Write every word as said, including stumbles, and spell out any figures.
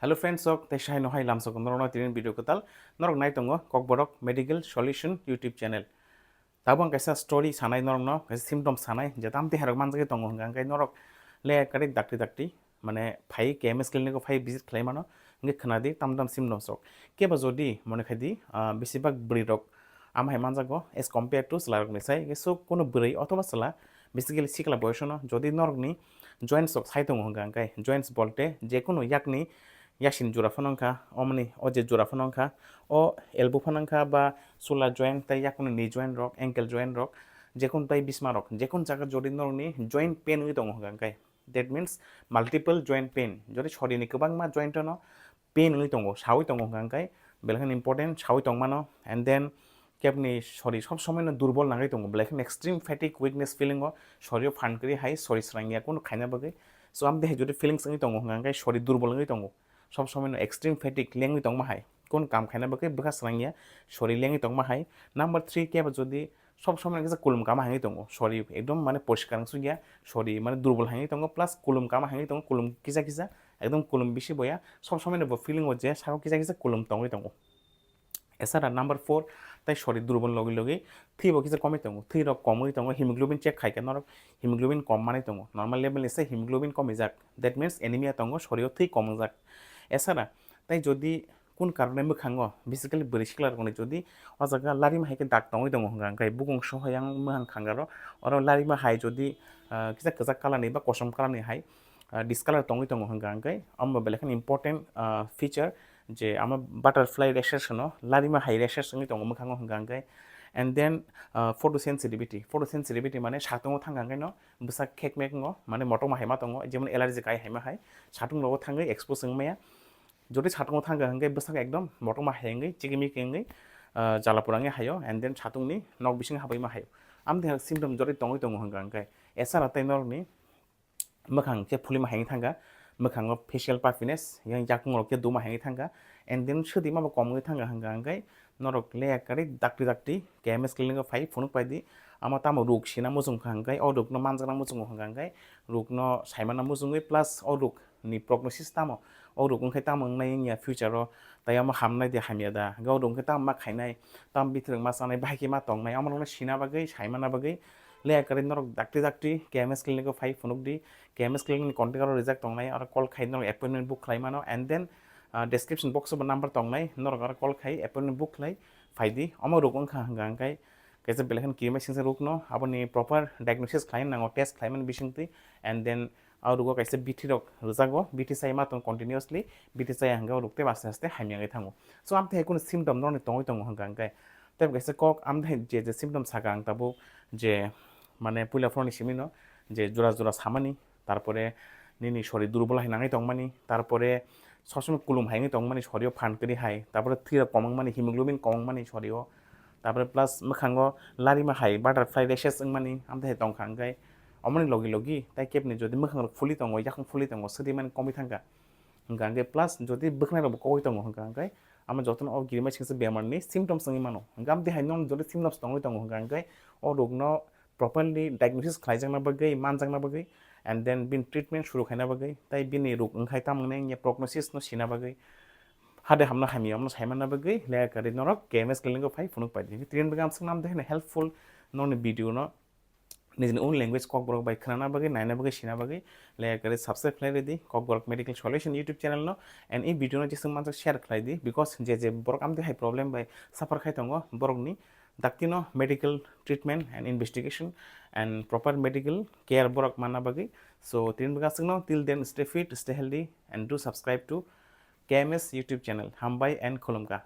Hello friends, sok tei sai no hai lamsok norokno tini video kwtal norok nai tongo Kokborok Medical Solution YouTube channel. Tabuk ang kaisa story sanai norokno, kaisa symptom sanai, je tamtwi hai rok manjagwi tongo hwnka hwnkhe norok le kari dakti dakti mane phai K M S clinic o phai visit khlai mano, hwnkhe khna di tam tam symptoms rok. Kebo jodi mone khai di, ah, besibak bwrwi rok ama hai manjago as compare to chwla rok ni sai, so kono bwrwi othoba chwla basically sikla boyos no jodi norok ni joints rok sai tongo hwnka hwnkhe joints bolte je kono yakni yasin jora phano wngkha, omoni o je jora phano wngkha, o elbow phano wngkha ba shoulder joint tei yakungni knee joint rok, ankle joint rok, jekun tei bisma rok, jekun jaga jodi norokni joint pain wngwi tongo hwnka hwnkhe, that means multiple joint pain, jodi sorini kwbangma joint no pain wngwi tongo, sawi tongo hwnka hwnkhe, belai kheno important sawi tongmano, and then kebni sori sob somoi no durbol nangwi tongo, belai kheno extreme fatigue, weakness feeling o, sori o phan kwrwi hai, sori srangya, kunu khaina bagwi. So, amtwi hai jodi feelings wngwi tongo hwnka hwnkhe, sori durbol wngwi tongo, sob somoi no extreme fatigue lengwi tongma hai, kunu kam khaina bagwi bwkha srangya, sori lengwi tongma hai. Number three kebo jodi sob somoi no kisa kulum kama hai wngwi tongo, sori ekdom mane poriskar wngsukya, sori mane durbol hai wngwi tongo, plus kulum kama hai wngwi tongo, kulum kisa kisa, ekdom kulum bisi boya, sob somoi no bo feeling o je saka kisa kisa kulum tongwi tongo. Esara number four, tai sori durbol logi logi thwi bo kisa komwi tongo, thwi rok komwi tongo, hemoglobin check khai khe norok hemoglobin kom manwi tongo, normal level ni se hemoglobin komijak, that means anemia tongo, sori o thwi komjak. Esara tai jodi kun karone mwkhango, basically bwrwi sikla rokni jodi o jaga larima hai khe dak tongwi tongo hwnka hwnkhe bukung soho yang mwkhang khangaro, oro larima hai jodi, ah, kisa kwchak colour ni ba kosom colour ni hai, ah, discolor tongwi tongo hwnka hwnkhe, omo belai kheno important, ah, feature je ama butterfly rashes hwno, larima hai rashes wngwi tongo mwkhango hwnka hwnkhe. And then, ah, photosensitivity, photosensitivity mane satungo thangkha hwnkhe no bwsak khek mek wngo, mane motokma hai ma tongo, jemon allergy kai hai ma hai, satung rogo thangwi expose wng maya. Jodi satungo thangkha hwnkhe bwsak ekdom motokma hai wngwi chikimi wngwi, ah, jala pura wngwi haio, and then satungni nok bisingo habwi ma haio. Amtwi hai symptom jodi tongwi tongo hwnka hwnkhe, esara tei norokni mwkhang khe phulima hai wngwi thangkha, mwkhango facial puffiness, yang yakung rok khe duma hai wngwi thangkha, and then swdima bo kom wngwi thangkha hwnka hwnkhe norok leya kwrwi dakti dakti K M S clinic o phai phunuk pai di, ama tamo ruk sina muchung kha hwnkhe o ruk no manjakna muchungo hwnka hwnkhe ruk no saimana muchungwi plus o ruk ni prognosis tamo, o ruk wngkhe tamo wngnai wngya future o, tai omo hamnai de hamya da, hwnkhe o ruk wngkhe tamo ma khainai, tamo bithwrwng ma chanai, bahai khe ma tongnai, omo rokno sina bagwi, saimana bagwi, leya kwrwi norok dakti dakti K M S clinic o phai phunuk di, K M S clinic ni contact oro rijak tongnai, oro call khai norok appointment book khlai mano, and then, ah, description box o bo number tongnai, norok oro call khai appointment book khlai phai di, omo ruk wngkha hwnka hwnkhe kaisa belai kheno kirima singsa ruk no, aboni proper diagnosis khlai nango, test khlai mani bisingtwi, and then o rugo kaisa bithi rok rwjago, bithi sai ma tong continuously, bithi sai hwnkhe o ruk tei aste aste hamya wngwi thango. So, amtwi hai kunu symptom norokni tongwi tongo hwnka hwnkhe, tei kaisa kok amtwi hai je je symptom saka ang tabuk je, mane, puila phone ni simi no je jora jora samani, tarpore nini sori durbol hai nangwi tongmani, tarpore sob somoi kulum hai wngwi tongmani, sori o phan kwrwi hai, tarpore thwi rok kom wngmani, hemoglobin kom wngmani sori o, tarpore plus mwkhango larima hai butterfly rashes wngmani, amtwi hai tongkha hwnkhe, omoni logi logi tai kebni jodi mwkhang rok phuli tongo, yakung phuli tongo, swdimani komwi thangkha hwnka hwnkhe, plus jodi bwkhnai rok bo kogwi tongo hwnka hwnkhe, amo jotono o kirima singsa bemar ni symptoms wngwi mano. Hwnkhe amtwi hai nono jodi symptoms tongwi tongo hwnka hwnkhe, o rok no properly diagnosis khlaijakna bagwi, manjakna bagwi, and then bini treatment suru khaina bagwi, tai bini ruk wngkhai tamo wngnai wngya prognosis no sina bagwi, hade hamno hamya omono saimanna bagwi leya kwrwi norok K M S clinic o phai phunuk pai di. Tini bagwi amswk nam de helpful noni video no nijini own language Kokborok bai khnana bagwi, naina bagwi, sina bagwi leya kwrwi subscribe khlai rwdi Kokborok Medical Solution YouTube channel no, and ei video no jeswk manjak share khlai di, because je je borok amtwi hai problem bai suffer khai tongo, borokni daktino medical treatment and investigation and proper medical care borok manna bagwi. So, tini bagwi aswkno, till then, stay fit, stay healthy, and do subscribe to K M S YouTube channel. Hambai and khulumkha.